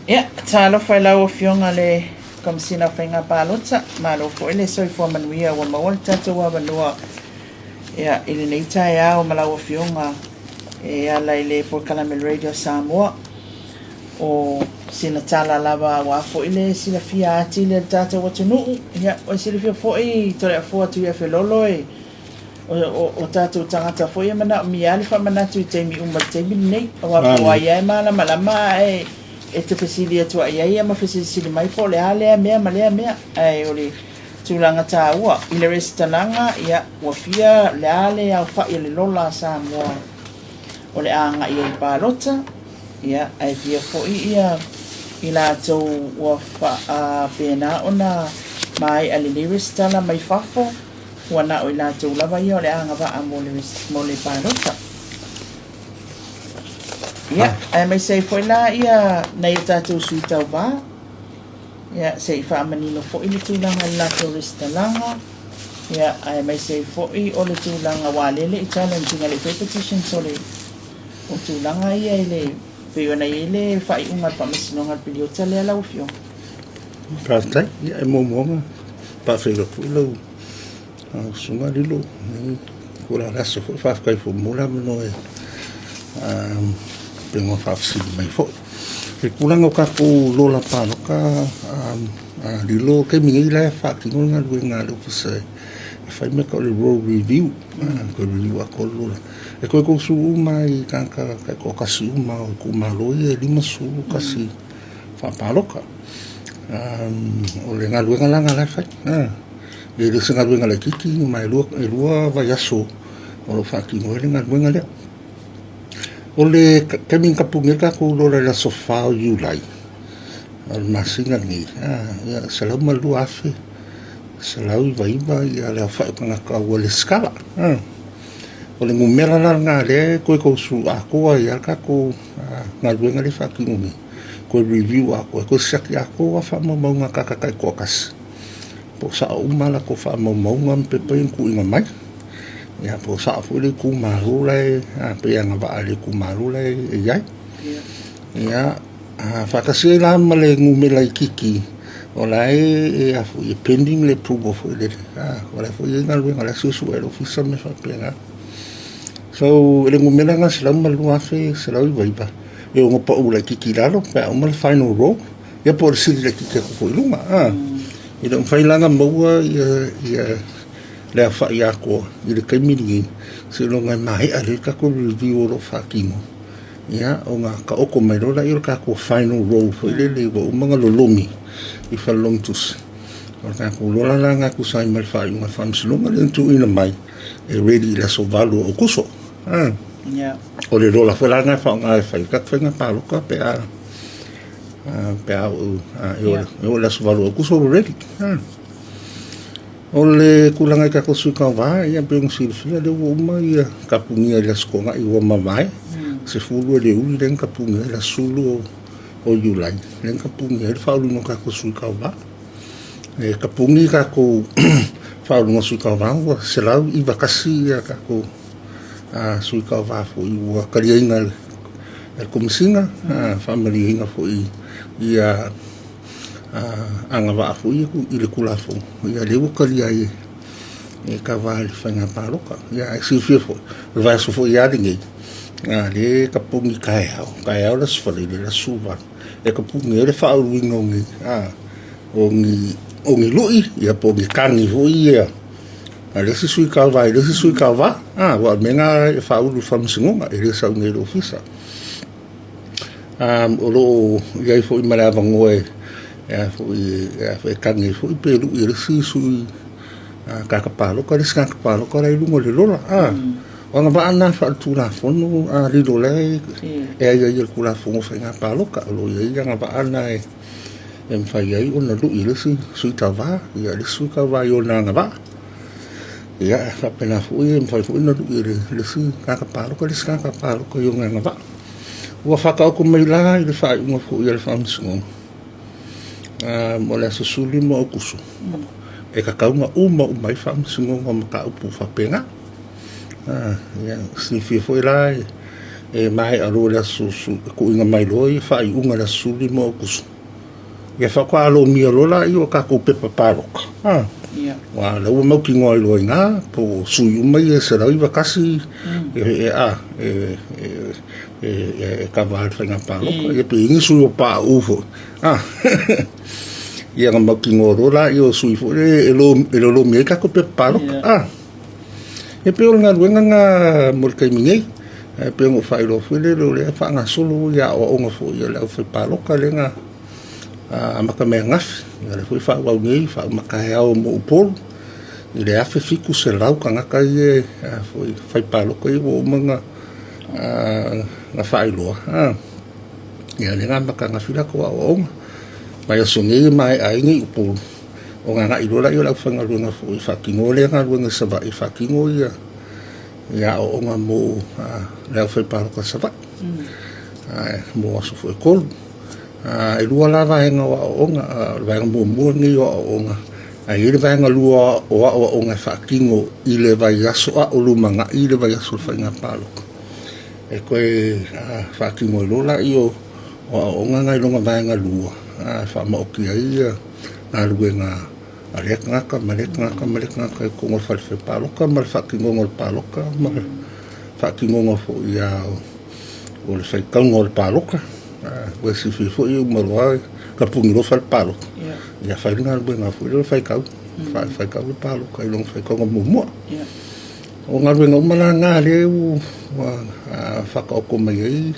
Ia, talofa i lau Afioga le Komesina o Faiga Palota, malo foi le soifua manuia ua maua le tatou avanoa ia, i lenei taeao ma lau Afioga e ala i le polokalame Radio Samoa. O sina tala lava aua foi le silafia atili e le tatou atunuu. Ia, ua silafia foi Toleafoa Tuiafelolo e o tatou tagata foi e manaomia lava le faamanatu i taimi uma i le taimi lenei, aua po o ai lava e malamalama ae e te fesili atu lava i ai ma fesilisili mai po o le a lea mea ma lea mea. Ae o le tulaga taua i le resitalaga, ia, ua fia le a le aofai o le lola a Samoa o le a agai ai i le palota, ia, ae fia foi ia i latou ua faapena ona maea lelei resitala mai fafo, Ua na o i latou lava ia o le agavaa mo le, mo le palota. Ia, aemaise ai foi la ia nai o tatou sui tauva, ia, se i faamanino foi le tulaga i le latou resitalaga, ia, aemaise ai foi o le tulaga aua lea e le i challenge ina, e le i faia petitions o le, o tulaga ia i le, pei ona i ai le faaiuga a le Faamasinoga i le piliota lea lau Afioga. Faafetai. Ia, e muamua ona faafeiloai foi lau susuga Lilo i le aso foi. Faafetai foi mo le avanoa e pei ona faafesili mai foi. I le tulaga o tatou lola palota Lilo, o le taimi nei la e faatino le galuega a le Ofisa e fai mea e tau o le roll review, toe review atoa le lola. E toe tausu uma lava i tagata taitoatasi uma o itumalo ia e 51 faapalota. O le galuega la lena o la e fai. E le o se galuega laitiiti ma e lua vaiaso o lo o faatino ai le galuega lea. O le taimi na tapuni ai le tatou lola i le aso 4 o Iulai o le masina lenei, ia, 102,199 le aofai o tagata ua resitala. O le numera la lena lea e toe tausu atoa ai lava le tatou galuega lea e faatino nei, toe review atoa, toe siaki atoa faamaumauga a tagata taitoatasi, po o sao uma a latou faamaumauga ma pepa ia na tuuina mai. Ia po o sao foi le itumalo la e, pe agavaa i le itumalo la e i ai. Ia, faatasi ai la ma le numera itiiti o la e e pending le approval foi lele, o la foi e i ai galuega o la e suesue e le ofisa ma mea faapena. So, i le numera lena 102,199, e ono pau laitiiti i lalo pe a uma le final roll, ia po o le sili laitiiti atu foi i luga. E le o mafai la ona maua ia le aofai atoa i le taimi lenei, seiloga e maea lelei le tatou review o lo o faatino, ia ona taoto mai loa lea o le tatou final roll foi lele ua uma ona lolomi i fale lomitusi. O le tatou lola la lena e tusa ai ma le faaiuga a le Faamasinoga lea na tuuina mai e ready i le aso 8 o Aokuso. O le lola foi la lena e faaaoga e fai ai tatou faiga palota pe a pe a oo e oo i le aso 8 o Aokuso ua ready. O le tulaga i tatou sui tauva, ia pei ona silafia lea ua uma ia tapunia i le Aso Toonai ua mavae, 10 e le uli lea na tapunia ai le aso 10 o Iulai, lea na tapunia ai le faauluina o tatou sui tauva. E tapuni tatou faauluina o sui tauva ua 191 ia tatou sui tauva foi ua taliaina e le Komesina, faamalieina foi ia agavaa foi ia i le Tulafono, ia lea ua talia ai e kava i le faiga palota. Ia ae silafia foi, o le vaiaso foi lava lenei, a lea e tapuni taeao, taeao le Aso Faraile, le aso 18, e tapuni ai le faauluina o ni, o ni, o ni lui, ia po o ni tagi foi ia a le isi sui tauva i le isi sui tauva. Aua o le mea lena e faaulu i le Faamasinoga, e le sau nei i le Ofisa. O lo o i ai foi ma le avanoa e a foi e tagi ai foi pe lui e le isi sui tagata palota le isi tagata palota la e i luga o le lola. O agavaa na faaletulafono a lilo la e aiaia e le Tulafono o Faiga Palota. O lo o i ai agavaa na e mafai ai ona lui e le isi sui tauva le isi sui tauva i ona agavaa. Ia, e faapena foi, e mafai foi ona lui e le isi tagata palota le isi tagata palota i ona agavaa. Ua faataoto mai la i le faaiuga foi a le Faamasinoga mo le aso 15 o Aokuso, e tatau ona uma uma ai faamasinoga o mataupu faapena. Ia, silafia foi la, e E maea loa le aso, tuuina mai loa ia faaiuga i le aso 15 o Aokuso, ia faatoa lomia loa laia o tatou pepa palota. Aua o lea ua mautinoa ai loa i ina, po o sui uma ia e 191 e kava ai le faiga palota. Ia pe i ai ni sui o pauu foi. Ia ona mautinoa loa laia o sui foi lea e lolomi ai tatou pepa palota. E pei o le galuega lena mo le taimi nei. Ae pei ona ou faailoa foi lele, o lea e faagasolo ia aoaoga foi a le aufaipaloka lea na amata mai ananafi. Ia lea foi e faaauau nei, faauma taeao mo Upolu i le 1,700 tagata ia foi faipaloka ia ua uma ona faailoa. Ia lea na amata ananafi latou aoaoga. Vaiaso nei e maea ai nei Upolu. Ona agai loa lea o le aufaigaluega foi e faatino lea galuega i Savaii, e faatino ia aoaoga mo le aufaipaloka i Savaii mo aso foi e 3. E lua la vaega o aoaoga, o le vaega muamua lenei o aoaoga, ae i ai le vaega lua o aoaoga e faatino i le vaiaso a o lumanai i le vaiaso o le faiga palota. E toe faatino ai loa lea o aoaoga na i lona vaega lua, e faamaoti ai ia galuega a lea tagata ma lea tagata ma lea tagata i totonu o le fale fai palota ma le faatinoga o le palota ma le faatinoga foi o le faitauga o le palota. Ua e silafia foi e uma loa tapuni loa fale palota, ia fai le galuega foi lea o le faitau, faitau le palota i lona faitauga muamua. O galuega uma la na lea ua faataoto mai ai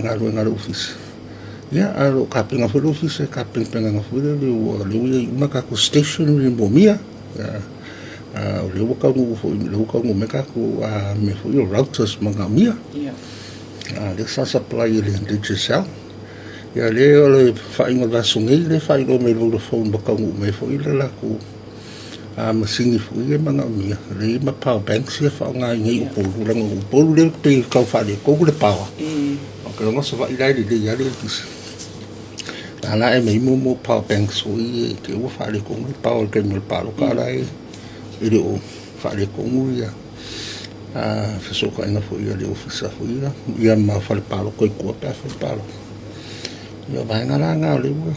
galuega a le Ofisa. Ia, ae o lo o tapena foi le Ofisa i tapenapenaga foi lele ua lea ua i ai uma tatou stationery mo mea. O lea ua taunuu foi, lea ua taunuu mai tatou mea foi ia o routers manaomia. Lea sa supply e le Digicel. Ia lea o le faaiuga o le vaiaso nei lea e faailoa mai e le Vodafone ua taunuu mai foi le latou masini foi ia e manaomia, lea e i ai ma power banks ia e faaaoga i inei i Upolu, leaga o Upolu lea pei e tau faaletonu le power. Ou te iloa o Savaii la e lelei lava le eletise. A la e aumai mo power banks foi ia i te i ua faaletonu le power i le taimi o le palota, a o la e le o faaletonu ia fesootaiga foi a le ofisa foi ia ma fale palota i tua pe a fai palota. Ia o vaega la na o lea ua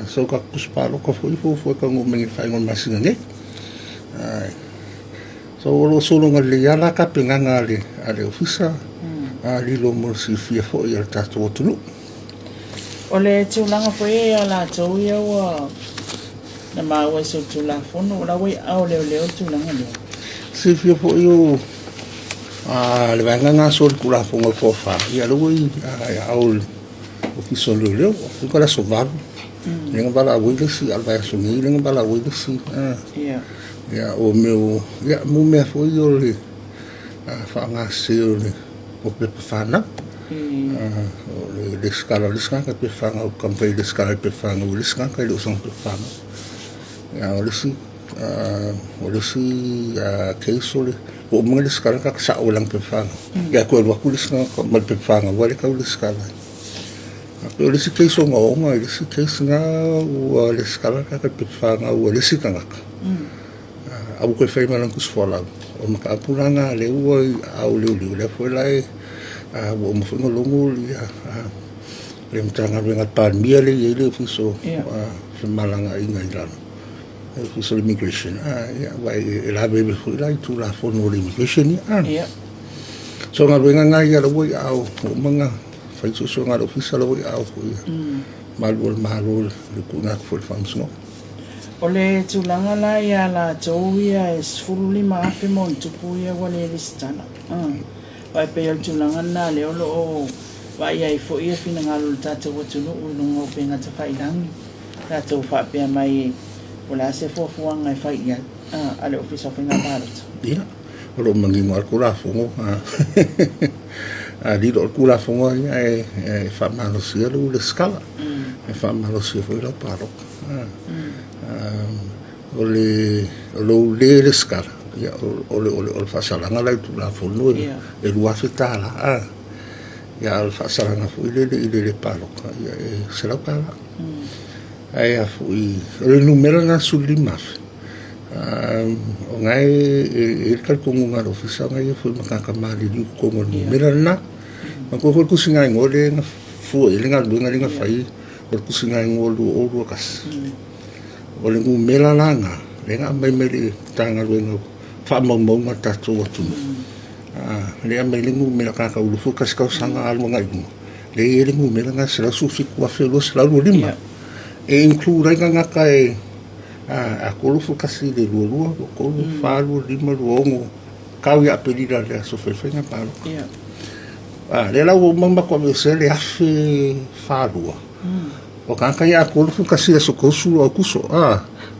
sau tatou tusi palota foi fuafua e taunuu mai i le faaiuga o le masina nei. So o lo o sologa lelei lava la tapenaga a le ofisa lilo mo le silafia foi a le tatou atunuu. O le tulaga foi ia ia latou ia ua na maua i solitulafono, o la ua i aao o leoleo le tulaga lea. Silafia foi o le vaega na solitulafono e toafa, ia lea ua i aao o le Ofisa o Leoleo. Tuka le aso 8, lea na valaau ai le isi, a o le vaiaso nei lea na valaau ai le isi. Ia, o mea o, ia, mo mea foi o le faaaoga sese o le o pepa fanau. O le resitala o le isi tagata i pepa fanau, taumafai e resitala i pepa fanau a le isi tagata e le o sana pepa fanau. Ia, o le isi o le isi case o le ua uma ona resitala le tagata sao i lana pepa fanau. Ia toe alu atu le isi tagata ma le pepa fanau lea e tau resitala ai. A pei o le isi case ogaoga, i le isi case na ua resitala le tagata i le pepa fanau a le isi tagata. A ua toe fai ma lana tusi fualau. O le mataupu la lena lea ua i aao o leoleo, lea foi la e ua uma foi ona logo le Matagaluega a le Palemia lea e i ai le Ofisa o Femalagaaiga i lalo, le Ofisa o le Immigration, aua e laveve foi la i Tulafono o le Immigration ia. So o galuega na ia la ua i aao, ua uma ona fai suesuega a le Ofisa la ua i aao foi malu o le Malo le tuuina atu foi i le Faamasinoga. O le tulaga la ia latou ia e 15,000 ma ona tupu ia ua le resitala. Aua e pei o le tulaga lena lea o lo o vaai ai foi ia finagalo o le tatou atunuu i luga o upega tafailagi, latou faapea mai o le a se fuafuaga e fai i ai a le Ofisa o Faiga Palota. Ia, o lo o manino lava le Tulafono. A lilo o le Tulafono ia e faamalosia lou resitala, e faamalosia foi lau palota. O le lou le resitala, ia, o le faasalaga la i le Tulafono e $2,000. Ia, a o le faasalaga foi lele i le le palota, ia, e $100. Ae a foi, o le numera lena 15,000, o na e i ai le talitonuga a le Ofisa, o na e i ai foi ma tagata maliliu i totonu o le numera lena. Manatua foi le tusigaigoa lea na fua i ai le galuega lea na fai, o le tusigaigoa 2021. O le numera la lena lea na aumai mai le Matagaluega o Faamaumauga a le tatou atunuu, lea e aumai ai le numera tagata ua 21 tausaga alu agai i luga, lea e i ai le numera lena 117,225. E include ai tagata e atoa 21 i le 22, 23, 24, 25, 26, tau ia Aperila i le aso fai faiga palota. Lea la ua uma ona matou aveesea le 1042. O tagata ia atoa 21 i le aso 30 o Aokuso.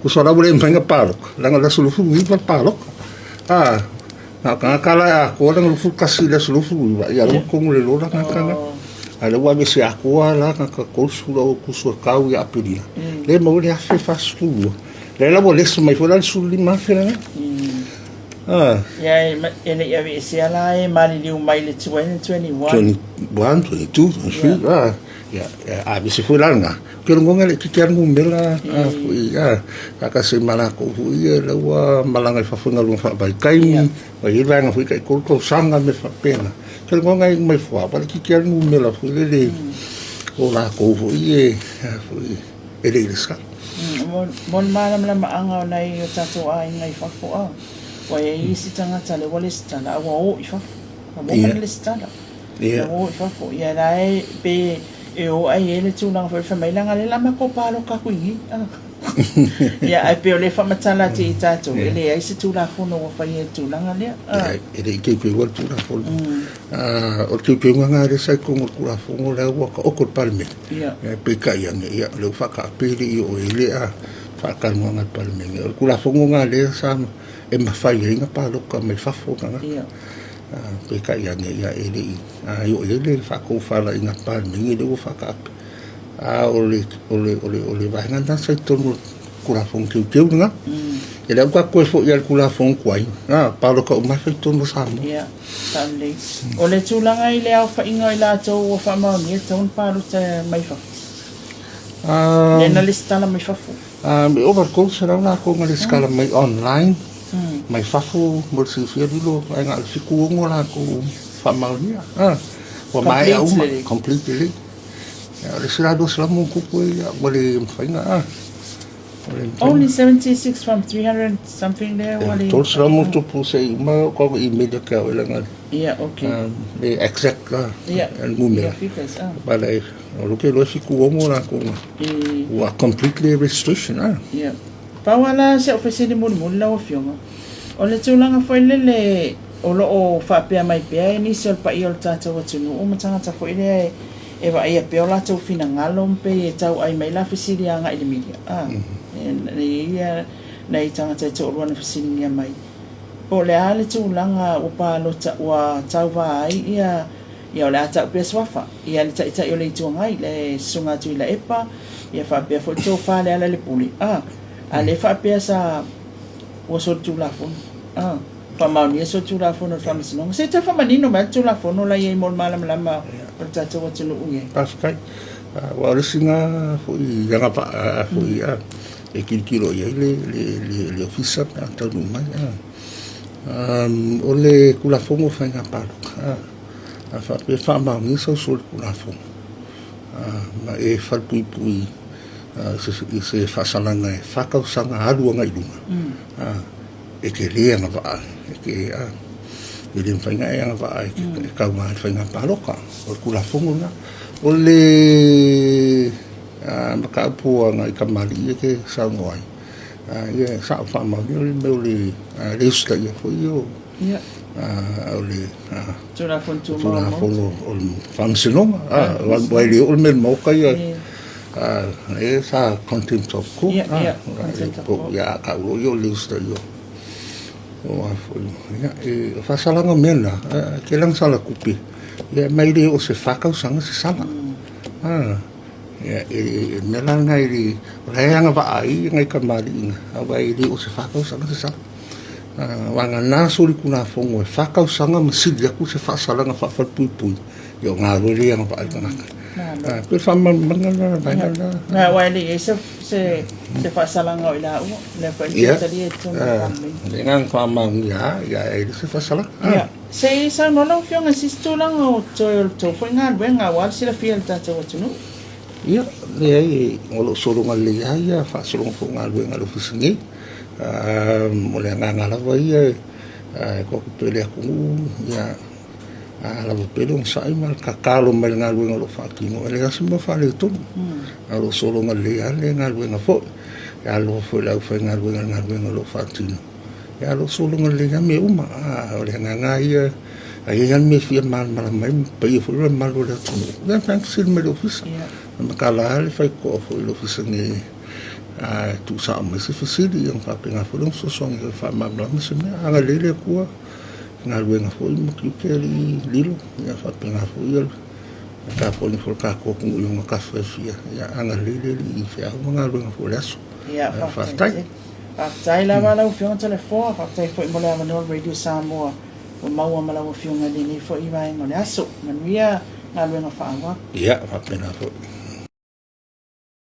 Tusa la ua le mafai ona palota, leaga o le aso 29 le palota. Na o tagata la e atoa lana 21 i le aso 29, ia lea ua totonu i le lola tagata na. A o lea ua aveesea atoa la tagata 30 o Aokuso e tau ia Aperila, lea e maua ai le 1042. Lea la ua lesi mai foi la le 15,000 lena. Ia e le i aveesea la e maliliu mai le 2021. 21, 22, 23, ah. Ia, aveese foi la lena. Ou te lagona e laitiiti lava le numera foi, faatasi ai ma latou foi ia lea ua malaga i fafo i galuega faavaitaimi, ua i ai vaega foi tai 3 tausaga mea faapena. Ou te lagona e mai fua, ua laitiiti lava le numera foi lele o latou foi ia foi e le i resitala. Mo le malamalamaaga o nai o tatou aiga i fafo, ua i ai isi tagata lea ua resitala a ua o i fafo, ua uma ona resitala. Ia ua o i fafo. Ia la e pe e o ae i ai le tulaga foi fai mai leaga o lea o le a matou palota atu i inei. Ia ae pei o lea e faamatala atu i tatou e leai se Tulafono ua faia i le tulaga lea. E le i teuteuina le Tulafono. O le teuteuga lena lea sa i totonu o le Tulafono lea ua taoto i le Palemene. Ia peitai ane ia o lea ua faataape e le i oo i ai le faatalanoaga a le Palemene. O le Tulafono lena lea sa e mafai ai ona palota mai fafo tagata. Peitai ane, ia e le i oo i ai le faatofalaiga a le Palemene lea ua faataape. A o le, o le, o le, o le vaega lena sa i totonu o le Tulafono Teuteu lena. Ia lea ua tatou toe foi lava i le Tulafono tuai, palota uma lava fai i totonu o Samoa. Ia, saolelei. O le tulaga i le aofaiga o i latou ua faamaonia e tatau ona palota mai fafo? Lea na lesitala mai fafo. E ova i le 300 latou na lesitala mai online. Mai fafo mo le silafia lilo ae na o le 76 latou faamaonia. Ua maea uma, complete lelei. O le isi la 200 ma ona tupu ia ua le mafai ona. Only 76 from 300 and something there ua le. 300 ma ona tupu se i uma o kau email ia te au e leaga. Ia, okay. Le exact la numera. Figures. But o lo ke loa 76 latou ua complete le registration. Ia. Pau lava la si au fesili mulimuli lau Afioga, o le tulaga foi lele o lo o faapea mai pea e nisi o le paia o le tatou atunuu ma tagata foi lea e vaaia pea o latou finagalo ma pei e tauai mai la fesili agai i le media, a, e i ai nai tagata e toalua na fesiligia mai, po o le a le tulaga ua palota ua tauva ai ia Ia o le a tau pea suafa, ia le Taitai o le Itu Agai, le Susuga a Tuilaepa, ia faapea foi le Tofa Lealailepule, a, a le faapea sa ua solitulafono, a, faamaonia solitulafono e le Faamasinoga. Se i toe faamanino mai le Tulafono la i ai mo le malamalama o le tatou atunuu i ai. Faafetai. Aua o le isi na foi agavaa foi e tilotilo i ai le Ofisa pe a taunuu mai. O le Tulafono o Faiga Palota, a faapea e faamaonia sau solitulafono ma e falepuipui i se faasalaga e fa tausaga alu agai i luga, e te le agavaa, e le mafai ona e agavaa e tauva i le faiga palota. O le Tulafono lena. O le mataupu a nai tamalii ia e te saunoa ai, Ia, e sao faamaonia le mea o le le usitaia foi o o le Tulafono Tumau a le Maota. Tulafono o le Faamasinoga. Aua e le oo le mea i le Maota ia, lea sa contempt of court. Ia, contempt of court. Ia, a tau loa ia o le usitaia o a foi. Ia, e faasalaga mea na, e tele lava ina sala tupe, ia mai le oo i se fa tausaga se sala. Ia, e mea la lena e le, o la e agavaa ai nai kamali'i na, aua e le o se fa tausaga se sala. Vagana solitulafono e fa tausaga ma sili atu se faasalaga faafalepuipui, ia o galue le agavaa i le tagata. Malo. Pei o le faamalamalamaga lena o le vaega lena. Ia, aua e le i ai se, se, se faasalaga o i laua, lea foi na talia i totonu o le Palemene. Ia, le agaga faamaonia lava, ia e leai se faasalaga. Ia, se i saunoa lau Afioga i se isi tulaga o toe o le tou foi galuega aua le silafia e le tatou atunuu. Ia, leai, o lo o sologa lelei lava ia faasologa foi o galuega a le Ofisa nei. O le agaga lava ia e tuu atu pea i le atunuu, ia lava pea le onosai ma le tatalo mai i le galuega o lo o faatino, e leai lava se mea o faaletonu. Ae o lo o sologa lelei lava le galuega foi. E alofa foi i le aufaigaluega i le galuega o lo o faatino. Ia, o lo o sologa lelei lava mea uma. O le agaga lava ia, a i ai lava le mea e fia malamalama ai, le paia foi ma le mamalu o le atunuu, ia mafai ona fesili mai i le Ofisa. E mataala lava le faitotoa foi i le Ofisa nei e tuusao mai se fesili, ona faapena foi lea ona fesoasoani e faamalamalama se mea. Agalelei le Atua i galuega foi ma tiute alii Lilo, ia faapena foi le tapuaiga foi a le tatou atunuu i ona tafa e fia, ia agalelei le Alii i feau ma galuega foi o le aso. Ia, faafetai. Faafetai lava lau Afioga Toleafoa, faafetai foi mo le avanoa o le Radio Samoa ua maua ma lau Afioga i lenei foi vaega o le aso. Manuia galuega faaauau. Ia, faapena foi.